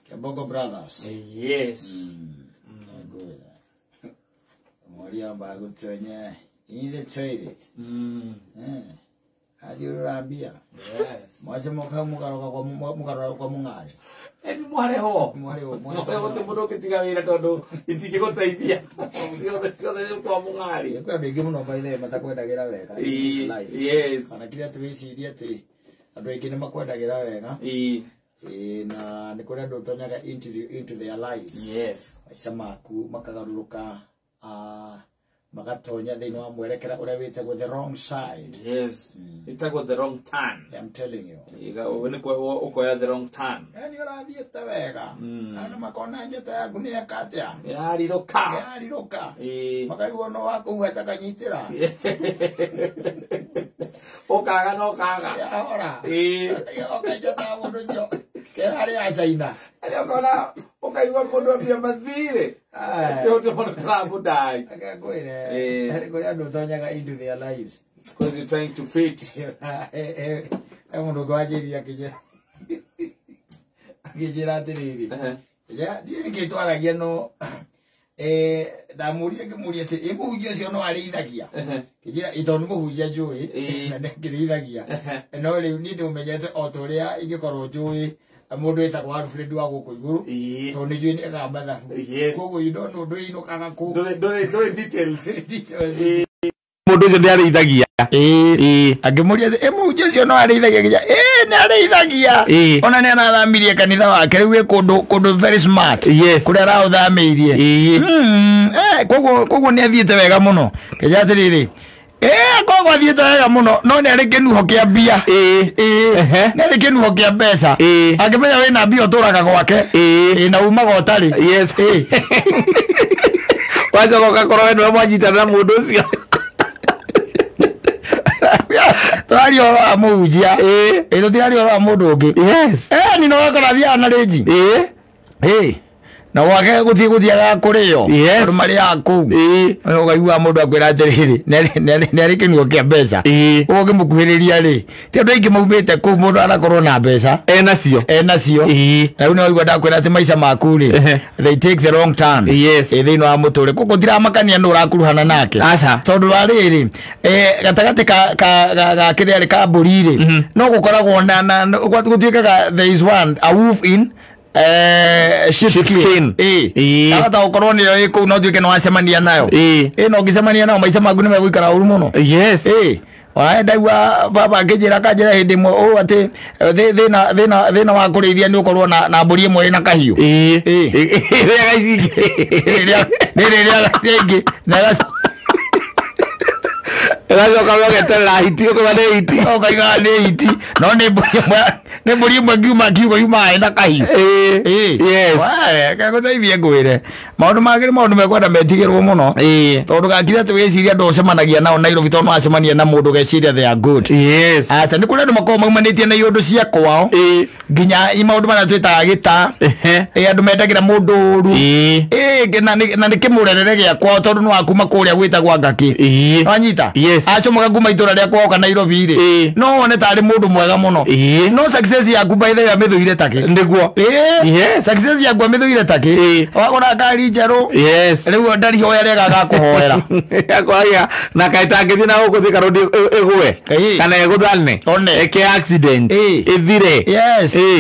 Kĩambongo Brothers. Yes. Good. Mwaria gũtonya in the toilet. Athiũrũra mbia. Yes. Mwacomoka mũkaroka kwa mũkarora kwa mũng'arĩ. Eni mwareho. Mwareho. Mwareho ti mũndũ ũngĩtiga wĩra tondũ itingĩgũteithia. Ciothe ciothe nĩ kwa mũng'arĩ. Kwĩ andũ aingĩ mũno by the way matakwendagĩra wega in this life. Kana kĩrĩa twĩcirie atĩ andũ aingĩ nĩ makwendagĩra wega. Ĩĩ, na nĩ kũrĩ andũ ũtonyaga into their lives. Maica maku makagarũrũka, magatonya thĩinĩ wa mwerekera ũrĩa wĩtagwo the wrong side. Yes. Ĩtagwo the wrong turn. I'm telling you. Nĩ ũkoya the wrong turn. Yani ũrathiĩte wega. Andũ makona njata yaku nĩ eka atĩa? Yarirũka. Yarirũka. Makaigua no wakũhuha ta kanyitĩra. Ũkaga no ũkaga. Yahora. Oka njata ya mũndũ ũcio. Kera harĩa China. Arĩa ũkona ũkaigua mũndũ ambia mathirĩ. Kĩo mũndũ karamũndai. Reke ngwĩre, harĩ kũrĩ andũ ũtonyaga into their lives. Because you're trying to fit. He mũndũ ũngĩ wanjĩrire akĩnjĩra atĩrĩrĩ. Ndiĩ nĩkĩ twaragia no ndamũria ngĩmũria atĩ ĩ mũhunjia ũcio no arĩithagia. Kĩnjĩra ĩ tondũ nĩ mũhunjia njũĩ na nĩ akĩrĩithagia. No rĩu niĩ ndĩũmenyete o ta ũrĩa ingĩkorwo njũĩ mũndũ wĩtagwo Alfred wa gũkũ igũrũ tondũ nĩ njũĩ nĩ ekaga mathabu. Koguo you don't know ndũinũkaga kũ. Ndũrĩ details. Details. Mũndũ ũcio nĩ arĩithagia. Angĩmũria atĩ ĩ mũhunjia ũcio no arĩithagia, kĩnjĩra ĩ nĩ arĩithagia. Ona nĩ arathamirie kanitha wake rĩu ĩ kũndũ very smart. Kũrĩa araũthamĩirie. Koguo nĩ athiĩte wega mũno. Kĩnjĩra atĩrĩrĩ, koguo athiĩte wega mũno no nĩ arĩ kĩnuho kĩa mbia. Nĩ arĩ kĩnuho kĩa mbeca. Angĩmenya wĩna mbia ũtũraga gwake. Na umaga ũtarĩ. Wacoka ũgakorwo we nĩwe mwanyitana na mũndũ ũcio. Tũraria ũhoro wa mũhunjia. Tũtiraria ũhoro wa mũndũ ũngĩ. Ni no ũgakora athiaga na rĩnji. Na gwake gũthiĩ gũthiaga kũrĩo. Andũ marĩaga kũu. Ũkaigua mũndũ akwĩra atĩrĩrĩ, nĩ arĩ kĩnuo kĩa mbeca. Ũguo ũngĩmũkuhĩrĩria rĩ, ti andũ aingĩ maumĩte kũu mũndũ anakorwo na mbeca. Enacio. Enacio. Na rĩu nĩ waigua ndakwĩra atĩ maica maku rĩ, they take the wrong turn. Thĩinĩ wa mũtũrĩre. Koguo tiramakania nũ ũrakuruhana nake. Aca. Tondũ wa rĩrĩ, gatagatĩ ka kĩrĩa rĩ, ka mbũri rĩ, no gũkoragwo na gũtuĩkaga there is one, a wolf in sheepskin. Ahota gũkorwo nĩyo ĩ kũu no tuĩke nĩ wacemania nayo. No ũngĩcemania nayo maica maku nĩ megũikara ũru mũno. Ona ndaigua baba akĩnjĩra akanjĩra hĩndĩ ĩmwe ũũ atĩ thĩna wa kũrĩithia nĩ ũkorwo na mbũri ĩmwe ĩna kahiũ. Ĩrĩaga ici ingĩ. Nĩ ĩrĩaga iria ingĩ. Na ĩgacoka ũgeterera hiti ũkauga nĩ hiti. Ũkauga nĩ hiti. No nĩ mbũri ĩmwe, nĩ mbũri ĩmwe ngiuma kiugo yumaga ĩna kahiũ. Reke ngũteithie ngwĩre. Maũndũ mangĩ nĩ maũndũ mekwenda metigĩrwo mũno. Tondũ gakire atĩ wĩcirie andũ ũcemanagia nao Nairobi tondũ no wacemania na mũndũ ũgeciria they are good. Aca, nĩ kũrĩ andũ makoragwo maumanĩtie na iũndũ cia kwao. Nginya i maũndũ marĩa twĩtaga gĩta. Andũ mendagĩra mũndũ ũru. Na nĩ kĩmũrerere gĩa kwao tondũ nĩ wa kuma kũrĩa gwĩtagwo Ngakĩ. Wanyita? Acomoka kuma itũra rĩa kwao kana Nairobi rĩ. No wone tarĩ mũndũ mwega mũno. No success yaku by the way amĩthũire takĩ. Nĩguo. Success yaku amĩthũire takĩ. Wagũra ngari njerũ. Rĩu ndari hoya rĩega agakũhoera. Akwaria na kaĩ tangĩthiĩ na gũkũ Thika Road ĩgwe. Kana ĩgũthane. One. Ĩke accident. Ĩthire.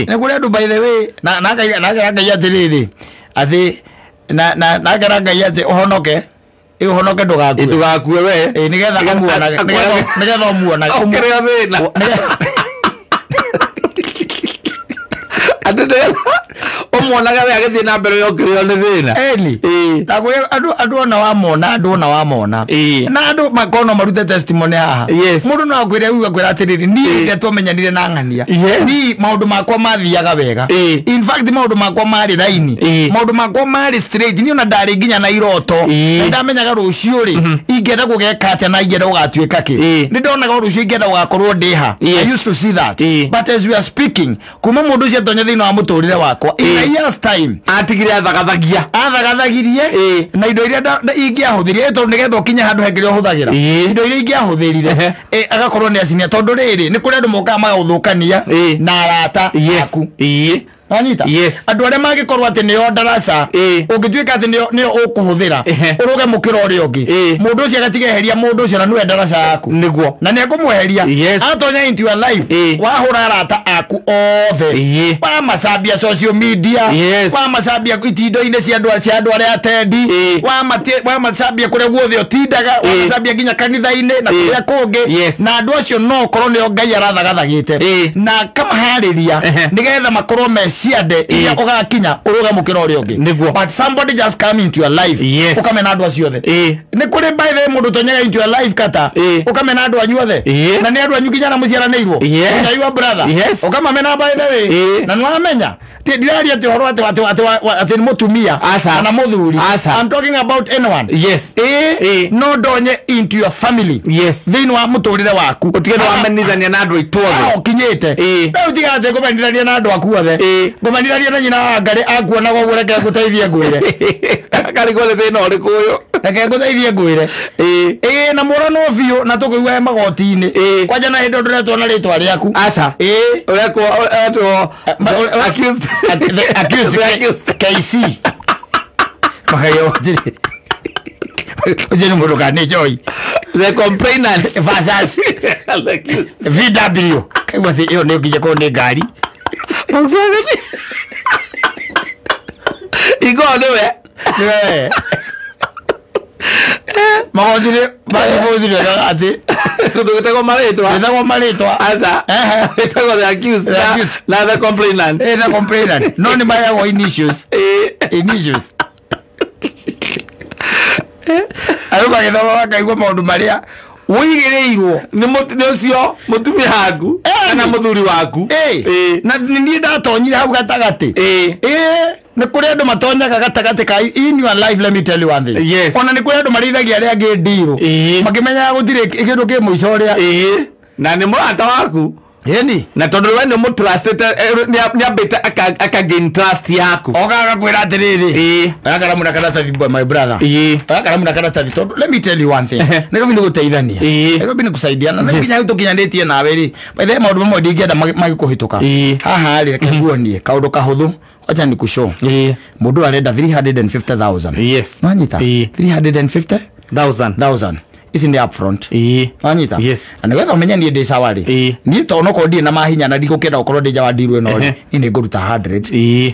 Nĩ kũrĩ andũ by the way na na Ngai atĩrĩrĩ, atĩ na ngera Ngai atĩ ũhonoke. Ũhonoke ndũgakue. Ndũgakue we. Nĩgetha amuonage, nĩgetha ũmuonage. Ũkĩrĩo thĩna. Andũ nĩgetha ũmuonage we agĩthiĩ na mbere ũkĩrĩo nĩ thĩna. Ĩni. Na kwĩ andũ ona wamona, andũ ona wamona. Na andũ makorwo no marute testimony haha. Mũndũ no akwĩre rĩu akwĩra atĩrĩrĩ, niĩ rĩrĩa twamenyanire na ng'ania, niĩ maũndũ makwa mathiaga wega. In fact maũndũ makwa marĩ raini. Maũndũ makwa marĩ straight. Niĩ ona ndarĩ nginya na iroto. Na ndamenyaga rũciũ rĩ, ingĩenda gũgeka atĩa na ingĩenda gũgatuĩka kĩ. Nĩ ndonaga rũciũ ingĩenda gũgakorwo ndĩ ha. I used to see that. But as we are speaking, kuma mũndũ ũcio atonya thĩinĩ wa mũtũrĩre wakwa, in a year's time, atigire athagathagia. Athagathagirie. Na indo iria ingĩahũthĩrire, tondũ nĩgetha ũkinye handũ he kĩrĩa ũhũthagĩra. Indo iria ingĩahũthĩrire, agakorwo nĩ acinia. Tondũ rĩrĩ, nĩ kũrĩ andũ mokaga magagũthũkania na arata aku. Wanyita? Yes. Andũ arĩa mangĩkorwo atĩ nĩo ndaraca ũngĩtuĩka atĩ nĩo ũkũhũthĩra ũrũge mũkĩra ũrĩa ũngĩ mũndũ ũcio agatiga eheria mũndũ ũcio na nĩwe ndaraca yaku nĩguo na nĩekũmweheria. Yes. Atonya into your life wahũra arata aku othe wamacambia social media. Yes. Wamacambia itindo-inĩ cia andũ arĩa atendi wamacambia kũrĩa guothe ũtindaga wamacambia nginya kanitha-inĩ na kũrĩa kũngĩ. Yes. Na andũ acio no ũkorwo nĩo Ngai arathagathagĩte na akamaharĩria nĩgetha makorwo me ciande iria ũgakinya ũrũge mũkĩra ũrĩa ũngĩ. Nĩguo. But somebody just come into your life. Yes. Ũkamena andũ acio othe. Nĩ kũrĩ by the way mũndũ ũtonyaga into your life kata ũkamena andũ anyu othe na nĩ andũ anyu nginya na mũciaranĩirwo. Yes. Nginya your brother. Yes. Ũkamamena by the way. Na nĩwamenya ndiraria atĩ ũhoro atĩ nĩ mũtumia kana mũthuri. I'm talking about anyone. Yes. No ndonye into your family. Yes. Thĩinĩ wa mũtũrĩre waku ũtige nĩ wamenithania na andũ aitũ othe. Ũkinyĩte rĩu tiga atĩ ngũmenithania na andũ aku othe ngũmenithania na nyina wa Ngarĩ akuonaga ũguo reke ngũteithie ngwĩre karigwo nĩ thĩna ũrĩkũ ũyũ reke ngũteithie ngwĩre na mũranwo biũ na tũkũigua he magoti-inĩ kwanja na hĩndĩ ndũretwo na rĩtwa rĩaku. Aca. Ũrekwo accused accused KC makayo atĩrĩ ũcio nĩ mũndũ kana nĩ Joy the complainant versus VW kaigua atĩ ĩyo nĩ nginya korwo nĩ ngari Igo nĩwe nĩwe magoti-inĩ magibũcire atĩ ndũgĩtagwo marĩtwa gĩtagwo marĩtwa. Aca. Gĩtagwo the accused na the complainant. The complainant no nĩ maheagwo initials. Initials. Andũ magĩthoma makaigua maũndũ marĩa ũigĩrĩirwo nĩ ũcio mũtumia waku kana mũthuri waku. Na niĩ ndatonyire hau gatagatĩ. Nĩ kũrĩ andũ matonyaga gatagatĩ ka in your life, let me tell you one thing. Yes. Ona nĩ kũrĩ andũ marĩithagia arĩa angĩ ndirũ makĩmenyaga gũtirĩ kĩndũ kĩ mũico ũrĩa na nĩ mũrata waku. Ĩni na tondũ we nĩ mũtrustĩte nĩambĩte akagain trust yaku oka agakwĩra atĩrĩrĩ oya karamu na karatathi my brother oya karamu na karatathi tondũ let me tell you one thing Nairobi nĩ gũteithania Nairobi nĩ gũsaidiana na nginya hau tũkinyanĩtie nawe rĩ by the way maũndũ mamwe ndingĩenda magĩkũhĩtũka haha rĩ reke nguonie kaũndũ kahũthũ wacha nikushow mũndũ arenda 350,000. Yes. Wanyita 350,000 ici nĩ upfront. Wanyita? Yes. Na nĩgetha ũmenye niĩ ndĩ sawa rĩ niĩ to onokorwo ndirĩ na mahinya na ndigũkĩenda gũkorwo ndĩ nja wa ndiru ĩno rĩ niĩ nĩ ngũruta 100.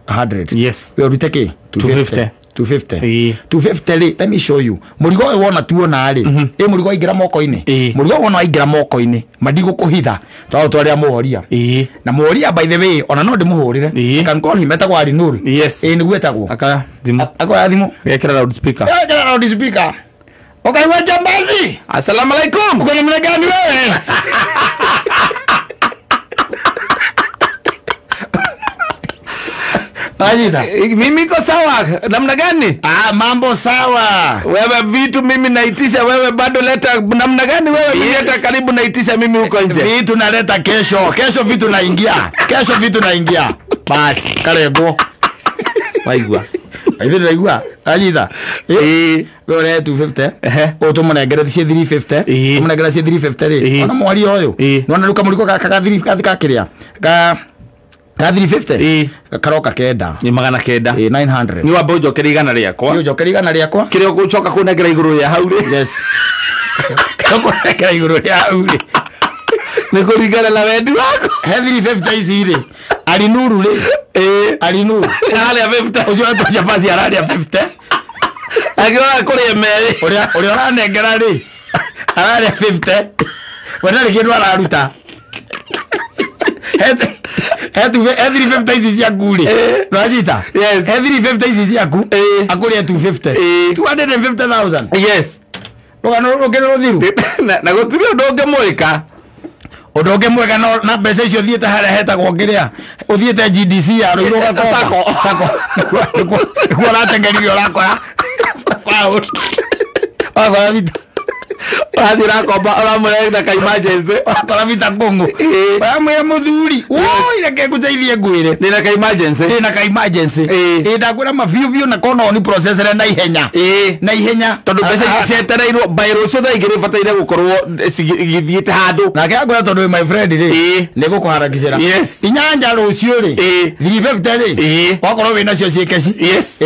100. Yes. We ũrute kĩ? 250. 250. 250 rĩ let me show you mũrigo ũyũ wona tuona rĩ ĩ mũrigo waingĩra moko-inĩ mũrigo wona waingĩra moko-inĩ madigũkũhitha tondũ twarĩa mũhoria na mũhoria by the way ona no ndĩmũhũrĩre. I can call him etagwo Arinur. Yes. Nĩguo etagwo akaya thimũ akoya thimũ gekĩra loudspeaker. Gekĩra loudspeaker. Ukaigua jambazi. Asalamu alaikum. Uko namna gani wewe? Ajita. Mimi iko sawa. Namna gani? Mambo sawa. Wewe vitu mimi naitisha wewe bado leta namna gani wewe mimi hata karibu naitisha mimi huko nje. Vitu naleta kesho. Kesho vitu naingia. Kesho vitu naingia. Basi karego. Waigua. Ithe ndaigua. Ajita. Wewe ure 250. Ũtũmũnengere cie 350. Ũmũnengere cie 350 rĩ. Ona mwaria ũyũ. Nĩwona rĩu kamũrigo gaka ga 3 ga kĩrĩa. Ga 350 karoka kenda ni 900 900 ni wambe ũnjokerie igana rĩakwa ni ũnjokerie igana rĩakwa kĩrĩa ũgũcoka kũnengera igũrũ rĩa hau rĩ. Yes. Kĩrĩa ũkũnengera igũrũ rĩa hau rĩ nĩ kũringana na wendi waku. He 350 ici rĩ Arinuru rĩ Arinuru ararĩa 50 ũcio wetwo Jambazi ararĩa 50 angĩrora kũrĩa merĩ ũrĩa ũranengera rĩ ararĩa 50 we ndarĩ kĩndũ araruta he 350 ici ciaku rĩ nĩwanyita Yes. he 350 ici ciaku akũrĩe 250 250,000. Yes. Rũgano rũngĩ rũthiru na gũtirĩ ũndũ ũngĩmwĩka ũndũ ũngĩ mwega na mbeca icio ũthiĩte harĩa hetagwo kĩrĩa ũthiĩte GDC ya Rũirũ ũgakomba Sacco nĩkuo ũratengerire ũrakora pound wakora vitu Ũrathiĩ ũrakomba ũramũrehera ka emergency. Wakora Peter Kũng'ũ. Ũramwĩra mũthuri, woi reke ngũteithie ngwĩre. Ndĩna ka emergency. Ndĩna ka emergency. Ĩ ndakwĩra mabiũ biũ na kona ni processere na ihenya. Na ihenya. Tondũ mbeca cietereirwo by rũciũ thaa igĩrĩ bataire gũkorwo igĩthiĩte handũ. Nake akwĩra tondũ wĩ my friend rĩ, nĩ gũkũharakicĩra. Yes. Inyanja rũciũ rĩ, 350 rĩ, wakorwo wĩnacio ciĩ keci. Yes.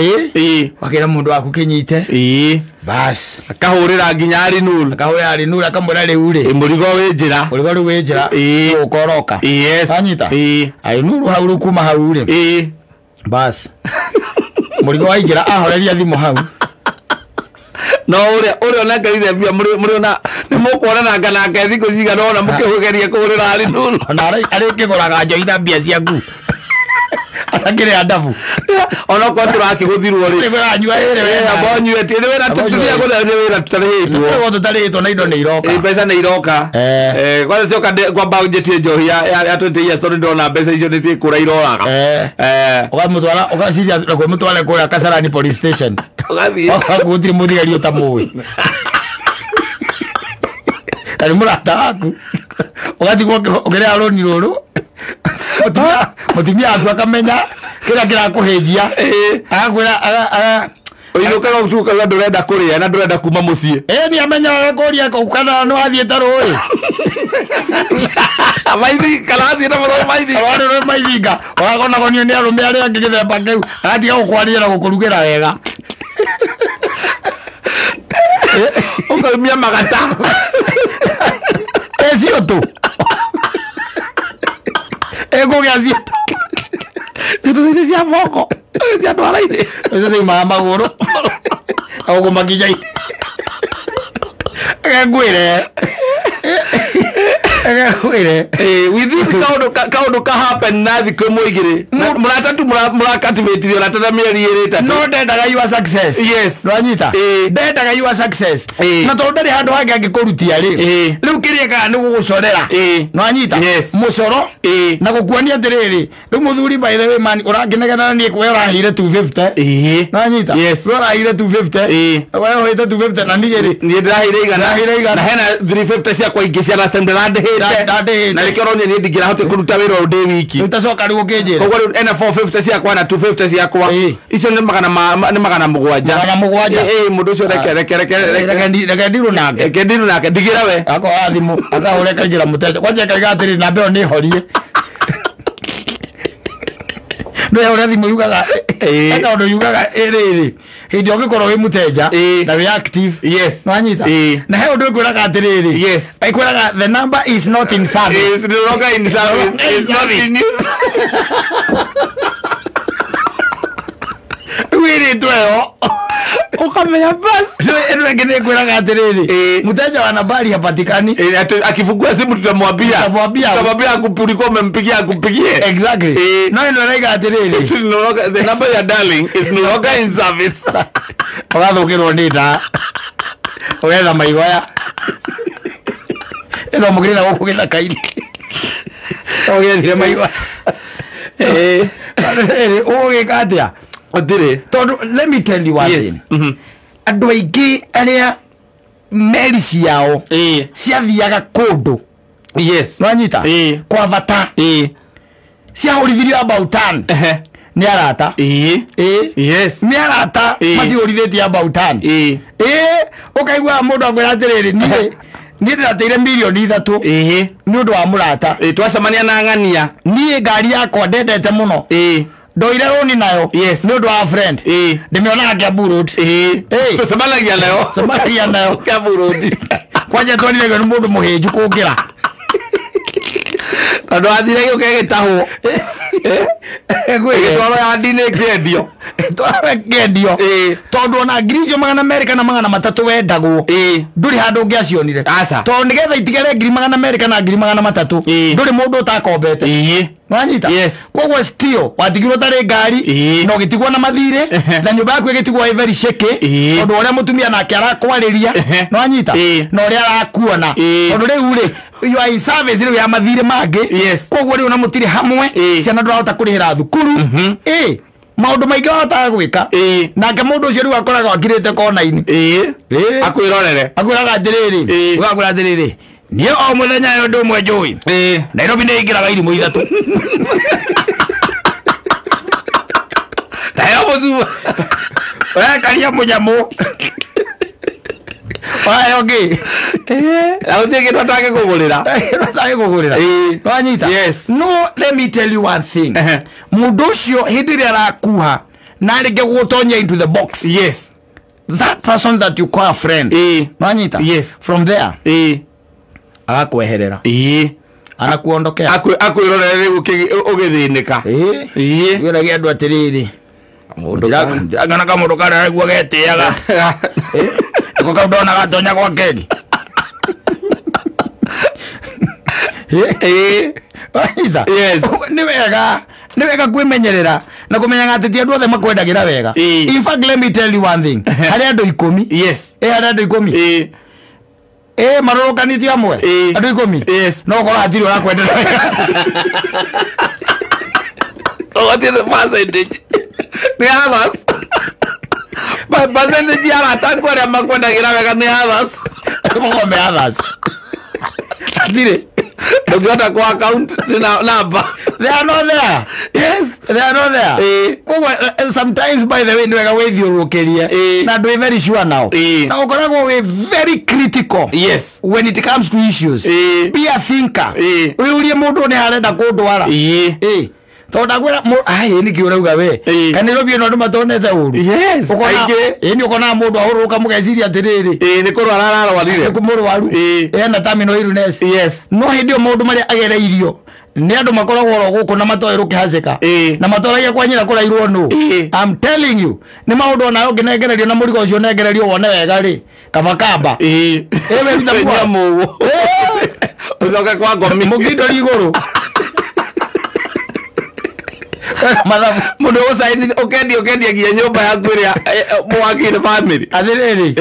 Wakĩra mũndũ waku kĩnyite. Bas. Akahũrĩra nginya Arinur. Akahũrĩra Arinur akamwĩra rĩu rĩ. Mũrigo wĩ njĩra. Mũrigo rĩu wĩ njĩra. Ũkoroka. Yes. Wanyita? Arinur hau rĩu kuma hau rĩ. Bas. Mũrigo waingĩra ahoreria thimũ hau. No ũrĩa ũnengerire mbia mũrĩ ona nĩ mũkuonana nake thikũ cigana ũna mũkĩgeria kũhũrĩra Arinur. Ona arĩkĩgũraga njohi na mbia ciaku. Atakĩrĩa ndabu. Onokorwo tũrakĩgũthirwo rĩ. Nĩ kũranyua ĩrĩ wena. Abonyue ti nĩ wĩra tũtumia gũthero nĩ wĩra tũtarĩhĩtwo. Nĩ tũtarĩhĩtwo na indo nĩ iroka. Mbeca nĩ iroka. Kwanza cioka kwamba njĩtie njohi ya 20 years tondũ ndĩrona mbeca icio nĩ ciĩkũra iroraga. Ũkamũtwara ũgaciria mũtware kũrĩa Kasarani police station. Ũgathiĩ. Gũtirĩ mũthigari ũtamũĩ. Na nĩ mũrata waku. Ũgatigwo ũkĩrĩha rũni rũrũ. Mũtumia waku akamenya kĩrĩa kĩrakũhĩnjia. Agakwĩra ũinũkaga ũtuĩkaga ndũrenda kũrĩa na ndũrenda kuma mũciĩ. Nĩ amenyaga kũria kana nĩ wathiĩte rũĩ. Maithi kana wathiĩte mũrũĩ maithinga. Wathiĩ rũĩ maithinga. Ũgakonagonio nĩ arũme arĩa angĩ gĩthemba kĩu. Agatiga gũkwarĩria na gũkũrugĩra wega. Ũkaumia magata. Ciũtũ. Ĩkũgĩa ciũtũ. Ciũtũ ici cia moko. Cia ndwara-inĩ. Icio ciumaga magũrũ. Na gũkũ makinya-inĩ. Reke ngwĩre. With this kaũndũ ka happen na thikũ ĩmwe igĩrĩ. Mũrata tu mũractivate ũrata na mĩeri ĩrĩ ĩtatũ. No ndendaga your success. Yes. Nĩwanyita? Ndendaga your success. Na tondũ ndarĩ handũ hangĩ angĩkũrutia rĩ. Rĩu kĩrĩa ekaga nĩ gũgũcorera. Nĩwanyita? Yes. Mũcoro. Na gũkuonia atĩrĩrĩ, rĩu mũthuri by the way man ũrakĩnegena niĩ we ũraheire 250. Nĩwanyita? Yes. We ũraheire 250. We ũheite 250 na niĩ rĩ. Niĩ ndĩraheire igana. Ndĩraheire igana. Na hena 350 ciakwa ingĩ cia last time ndĩrandĩhĩte. Na nĩkĩo ũronire niĩ ndingĩrahotire kũruta wĩra ũyũ ndĩ wiki. Rĩu tacoka rĩu ũkĩnjĩra. Koguo rĩu ena 450 ciakwa na 250 ciakwa. Icio nĩ magana mũgwanja. Magana mũgwanja. Mũndũ ũcio reke ndirũ nake. Reke ndirũ nake ndigĩra we. Akoya thimũ akahũra ĩkaingĩra mũteja. Kwanja ĩkaiga atĩrĩ namba ĩyo nĩ horie. Nĩ ũrĩa thimũ yugaga. Eka ũndũ yugaga ĩrĩrĩ. Hĩndĩ ũngĩkorwo wĩ mũteja na wĩ active. Yes. Nĩwanyita? Na he ũndũ ĩkwĩraga atĩrĩrĩ. Yes. Ĩkwĩraga the number is not in service. Is no longer in service. It's not in use. Rĩu ĩrĩtwo ĩyo. Ũkamenya bas. Ĩno ĩngĩ nĩ ĩkwĩraga atĩrĩrĩ. Mteja wa nambari hapatikani. Akifungua simu tutamwambia. Tutamwambia ulikuwa umempigia akupigie. Exactly. No ĩno ĩraiga atĩrĩrĩ. The number you are dialing is no longer in service. Ũgathũkĩrwo nĩ nda. Ũgetha maigoya. Ĩno mũkĩrĩ na gũkũ gĩthaka-inĩ. Ũgethire maigoya. Ũgũgĩka atĩa? Ũtirĩ. Tondũ let me tell you one thing. Andũ aingĩ arĩa meri ciao ciathiaga kũndũ. Yes. Nĩwanyita? Kwa bata. Ciahũrithirio about turn. Nĩ arata. Yes. Nĩ arata macihũrithĩtie about turn. Ũkaigua mũndũ akwĩra atĩrĩrĩ niĩ ndĩrateire mirioni 3 nĩ ũndũ wa mũrata. Twacemania na ng'ania. Niĩ ngari yakwa ndendete mũno. Ndoire rũni nayo. Yes. Nĩ ũndũ wa friend. Ndĩmĩonaga Kiambu Road. Tũcemanagia nayo. Tũcemanagia nayo. Kiambu Road. Kwanja twarire nĩ mũndũ mũhĩnju kũngĩra. Tondũ wathire gĩũke gĩtahwo. Ĩgĩtwarwo yandi-inĩ ĩkĩendio. Ĩtwarwo ĩkĩendio. Tondũ ona ngiri icio 200 kana 300 wendagwo. Ndũrĩ handũ ũngĩacionire. Aca. Tondũ nĩgetha itigare ngiri 200 kana ngiri 300. Ndũrĩ mũndũ ũtakombete. Nĩwanyita? Yes. Koguo still watigirwo ũtarĩ ngari na ũgĩtigwo na mathirĩ na nyũmba yaku ĩgĩtigwo ĩ very shaky tondũ ũrĩa mũtumia nake arakwarĩria. Nĩwanyita? Na ũrĩa arakuona. Tondũ rĩu rĩ you are in service rĩu ya mathirĩ mangĩ. Yes. Koguo rĩu na mũtirĩ hamwe ciana ndũrahota kũrĩhĩra thukuru. Maũndũ maingĩ wahotaga gwĩka. Nake mũndũ ũcio rĩu akoragwo akirĩte kona-inĩ. Akwĩrorere. Akwĩraga atĩrĩrĩ. Ũgakwĩra atĩrĩrĩ. Niĩ o mũthenya ũyũ ũndũ ũmwe njũĩ. Nairobi nĩ ĩingĩraga irimũ ithatũ. Tayo mũcuba. Ũrekaria mũnyamũ. Ũrayo ngĩ. Na gũtirĩ kĩndũ atangĩkũgũrĩra. Atangĩkũgũrĩra. Wanyita? Yes. No, let me tell you one thing. Mũndũ ũcio hĩndĩ ĩrĩa arakuha na arĩkia gũgũtonya into the box. Yes. That person that you call a friend. Wanyita? Yes. From there. Agakweherera. Anakuondokea. Akwĩrorere rĩu ũgĩthĩnĩka. Wĩragia andũ atĩrĩrĩ. Ndĩrangana kamũndũ karĩa araigua getĩaga. Nĩko kau ndona gatonya gwa kegi. Wanyita? Yes. Nĩ wega. Nĩ wega kwĩmenyerera na kũmenyaga atĩ ti andũ othe makwendagĩra wega. In fact, let me tell you one thing. Harĩ andũ 10. Yes. Harĩ andũ 10. Marũrũkanĩtio amwe. Andũ 10. Yes. No ũkorwo hatirĩ ũrakwendera wega. Ũgatiĩ percentage. Nĩ others. Percentage ya arata aku arĩa makwendagĩra wega nĩ others. Makoragwo me others. Hatirĩ. Ndũngĩhota kũ account nĩ namba. They are not there. Yes. They are not there. Koguo sometimes by the way nĩ wega wĩthiũrũrũkĩrie. Na ndwĩ very sure now. Na ũkoragwo wĩ very critical. Yes. When it comes to issues. Be a thinker. Wĩyũrie mũndũ nĩ arenda kũndwara. Tondũ ndakwĩra nĩkĩ ũrauga we? Kana Nairobi ĩno andũ matonete ũru. Yes. Aingĩ. Nĩ ũkonaga mũndũ ahũrũrũka mũgeciria atĩrĩrĩ. Nĩ kũrwara ararwarire. Nĩ mũrwaru. Ena terminal illness. Yes. No hĩndĩ ĩyo maũndũ marĩa agereirio nĩ andũ makoragwo oro gũkũ na matoĩ rũkĩhacĩka. Na matoragia kwa nyina kũrairwo nũ. I'm telling you nĩ maũndũ onawe ũngĩnengererio na mũrigo ũcio ũnengererio wone wega rĩ. Kabakamba. We ruta muoyo. Ũcoke kwa ngomi. Mũkindori igũrũ. Mathabu. Mũndũ ũcaini ũkendia nginya nyũmba yaku ĩrĩa mwakire family. Atĩrĩrĩ.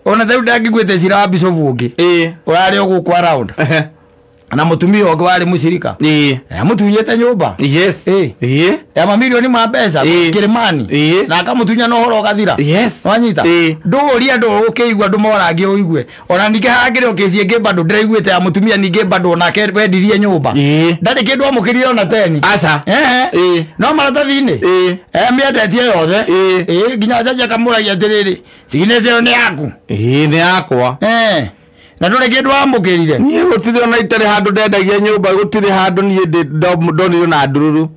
Ona ta rĩu ndangĩiguĩte cira wa Bishop ũngĩ. Ũrarĩ o gũkũ around. Na mũtumia ũngĩ warĩ mũcirika. Amũtunyĩte nyũmba. Yes. Ya mamirioni ma mbeca Kilimani. Na akamũtunya na ũhoro ũgathira. Yes. Wanyita? Ndũũrie andũ ũkĩigua andũ morangie ũigue. Ona ningĩ hangĩrĩ o kĩci ĩngĩ bado ndĩraiguĩte ya mũtumia ningĩ bado onake wendirie nyũmba. Ndarĩ kĩndũ amũkĩrire ona 10. Aca. No maratathi-inĩ. Mĩendetie yothe. Nginya jaji akamũragia atĩrĩrĩ, signature ĩyo nĩ yaku. Nĩ yakwa. Na ndũrĩ kĩndũ wamũkĩrire. Niĩ gũtirĩ ona itarĩ handũ ndendagia nyũmba, gũtirĩ handũ niĩ ndonire na ndururu.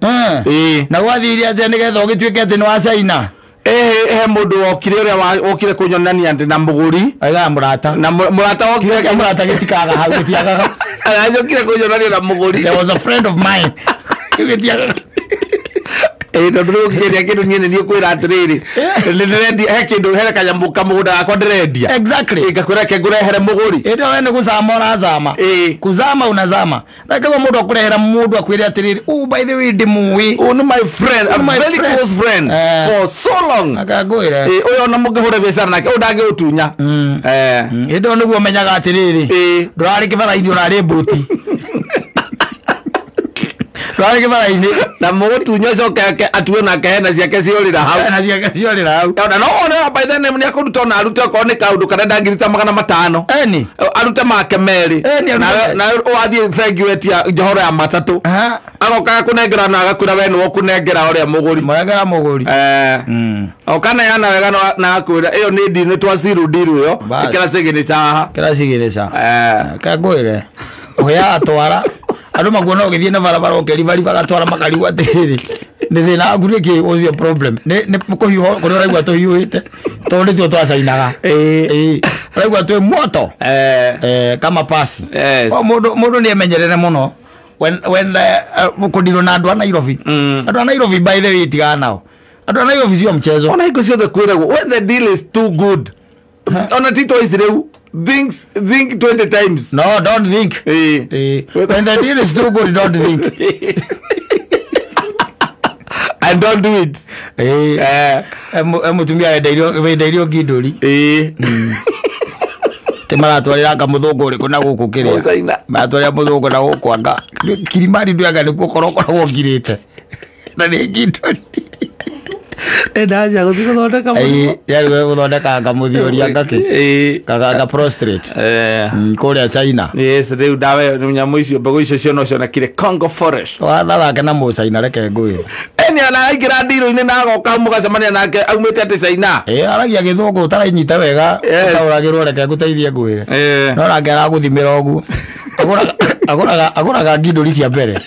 Na gwathire atĩa nĩgetha ũgĩtuĩke atĩ nĩ wa China? He mũndũ wokire ũrĩa wokire kũnyonania ndĩ na mũgũri. Aigaga mũrata. Na mũrata wokire kĩa mũrata gĩtikaga hau gĩtiagaga. Aranyokire kũnyonania na mũgũri. There was a friend of mine. Gĩtiagaga. Tondũ rĩu ũngĩendia kĩndũ niĩ nĩ niĩ ũkwĩra atĩrĩrĩ, nĩndĩrendia he kĩndũ he kanyamũ kamũgũnda gakwa ndĩrendia. Exactly. Ngakwĩra reke ngũrehere mũgũri. Ĩndĩ we nĩ gũcama ũrazama. Kuzama unazama. Na kama mũndũ akũrehera mũndũ akwĩre atĩrĩrĩ, oh by the way ndĩmũĩ. Oh, no my friend, a very close friend for so long. Akangwĩre. Ũyũ ona mũngĩhũra biacara nake ũyũ ndangĩgũtunya. Hĩndĩ ĩyo nĩguo ũmenyaga atĩrĩrĩ, ndũrarĩ kĩbara-inĩ ũrarĩ mbũti. Ndũrarĩ kĩbara-inĩ. Na mũgũtunywo acoke atue nake hena ciake ciorĩra hau. Hena ciake ciorĩra hau. Ona no one by the name nĩakũruta ona arute okorwo nĩ kaũndũ karĩa ndangĩruta 500. Eni. Arute make merĩ. Nawe wathiĩ bengi wetia njohoro ya matatũ. Agoka agakũnengera na agakwĩra we nĩwe ũkũnengera ũrĩa mũgũri. Mũnengera mũgũri. Ũkaneana wega na agakwĩra ĩyo nĩ deal, nĩ twa seal deal ĩyo. Ĩkĩra signature haha. Ĩkĩra signature. Kangwĩre. Ũheaga twara. Andũ makuona ũgĩthiĩ na barabara ũkĩribariba gatwara makarigwo atĩrĩrĩ, nĩ thĩna waku nĩkĩ? What's your problem? Nĩ kũhiũha kũrĩa ũraigua tũhiũhĩte tondũ nĩtuo twacainaga. Ũraigua twĩ moto. Kama pasi. Mũndũ nĩ emenyerere mũno when kũndirwo na andũ a Nairobi. Andũ a Nairobi by the way tigana nao. Andũ a Nairobi sio mchezo. Ona hingo ciothe kwĩragwo when the deal is too good. Ona ti twice rĩu. Think 20 times. No, don't think. When the deal is too good, don't think. And don't do it. Mũtumia wendeirio ngindũri. Ti maratwarĩra anga mũthũngũ ũrĩkũ na gũkũ kĩrĩa. Maratwarĩra mũthũngũ na gũkũ anga. Kilimani ndũĩ anga nĩkuo ũkoragwo ngirĩte. Na nĩ ngindũri. Ndacia gũthiĩ gũthondeka mũrimũ. Yarĩ gũthondeka ngamũthiũria ngakĩ. Ga prostrate. Kũrĩa China. Yes, rĩu ndawa ĩyo nyamũ icio mbegũ icio cio no cionekire Congo Forest. Watha wake na mũcaina reke ngwĩre. Eni ona aingĩra ndirũ-inĩ na agoka mũgacemania nake aumĩte atĩ China. Aragia gĩthũngũ ũtaranyita wega ũtaũragĩrwo reke ngũteithie ngwĩre. No nake aragũthimĩra ũguo. Agũraga ngindũri cia mbere.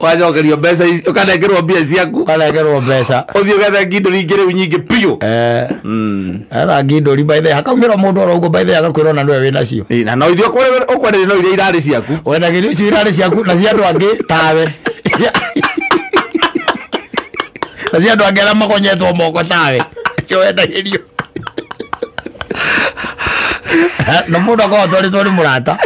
Wacokerio mbeca ici ũkanengerwo mbia ciaku. Ũkanengerwo mbeca. Ũthiĩ ũgethe ngindũri ingĩ rĩu nyingĩ biũ. Etha ngindũri by the way hakaumĩra mũndũ oro ũguo by the way agakwĩra ona nĩwe wĩnacio. Na no iria ũkwenderio no iria irarĩ ciaku. Wendagĩrio icio irarĩ ciaku na cia andũ angĩ tawe. Na cia andũ angĩ arĩa makonyetwo moko tawe. Icio wendagĩrio. Na mũndũ akorwo atwarĩtwo nĩ mũrata.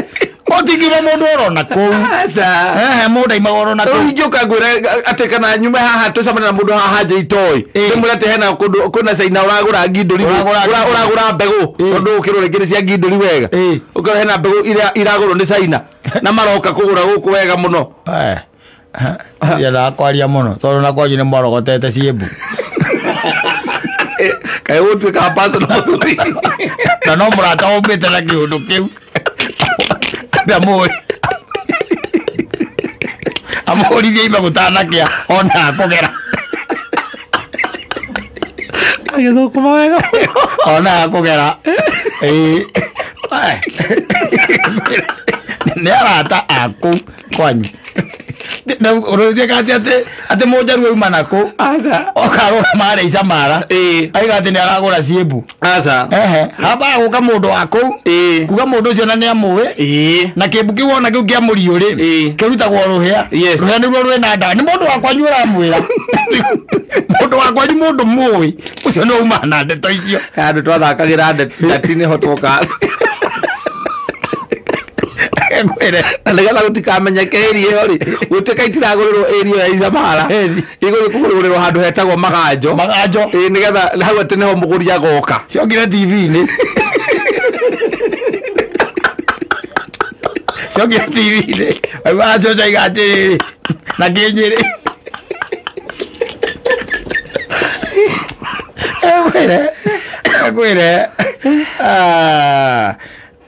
Otingiuma mũndũ orona kũu. Aca. Mũndũ aimaga orona kũu. Rĩu ingĩũka ngwĩre atĩ kana nyume haha tũcemanie na mũndũ haha nja itoĩ. Ndĩmwĩre atĩ hena kũndũ kwĩna China ũragũra ngindũri ũragũra mbegũ tondũ ũkĩrwo rĩngĩ nĩ cia ngindũri wega. Ũkĩrwo hena mbegũ iria iragũrwo nĩ China na maroka kũgũra gũkũ wega mũno. Ndiendaga kwaria mũno tondũ na kwanyu nĩ mwarogotete ciĩmbu. Kaĩ ũgũtuĩka personal mũthuri. Na no mũrata ũmbĩte na kĩũndũ kĩu. Amũrithie ime gũtanakĩa ona akũgera. Agĩthũkũma wega. Ona akũgera. Nĩ arata aku kwanyu. Ũrũtuĩka atĩ mũnjaruo auma nakũ. Aca. Oka arũgama harĩa Icamara. Aiga atĩ nĩ aragũra ciĩmbu. Aca. Hambaga gũka mũndũ wa kũu. Kuga mũndũ ũcio na nĩ amũĩ. Na kĩmbu kĩu wona kĩu kĩa mũriũ rĩ. Kĩrutagwo rũhĩa. Rũhĩa nĩruo rwĩna ndawa. Nĩ mũndũ wa kwanyu ũramwĩra. Mũndũ wa kwanyu mũndũ mũĩ. Ũcio nĩ auma na ndeto icio. Andũ twathakagĩra ndati nĩho twoka. Na nĩgetha gũtikamenyeke area ĩyo rĩ, gũtuĩka itiragũrĩrwo area ya Icamara, igũthiĩ kũgũrĩrwo handũ hetagwo Maganjo. Maganjo. Nĩgetha hau atĩ nĩho mũgũri agoka. Ciokire TV-inĩ. Ciokire TV-inĩ. Aigua coca iga atĩrĩrĩ na kĩnyĩrĩ. Ngwĩre.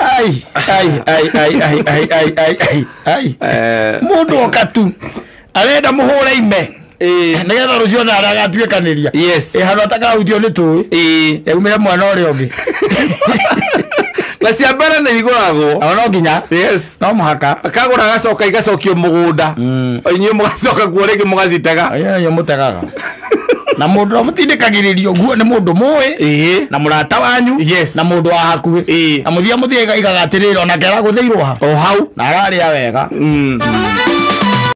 Ai ai ai ai ai ai ai ai ai ai. Mũndũ oka tu arenda mũhũre ime. Nĩgetha rũciũ ona harĩa agatuĩkanĩria. Yes. Handũ atakahutio nĩ tũĩ. Yaumĩre mwana ũrĩa ũngĩ. Na cia mbere nĩ igũragwo. O no nginya. Yes. No mũhaka. Akagũra agacoka igacokio mũgũnda. Inyuĩ mũgacoka kuo rĩngĩ mũgacitega. Inyuĩ mũtegaga. Na mũndũ ũrĩa mũtindĩkagĩrĩrio ũguo nĩ mũndũ mũĩ. Na mũrata wanyu. Yes. Na mũndũ wa hakuhĩ. Na mũthia mũthia igaga atĩrĩrĩ onake aragũthĩirwo ha. O hau. Na ararĩa wega.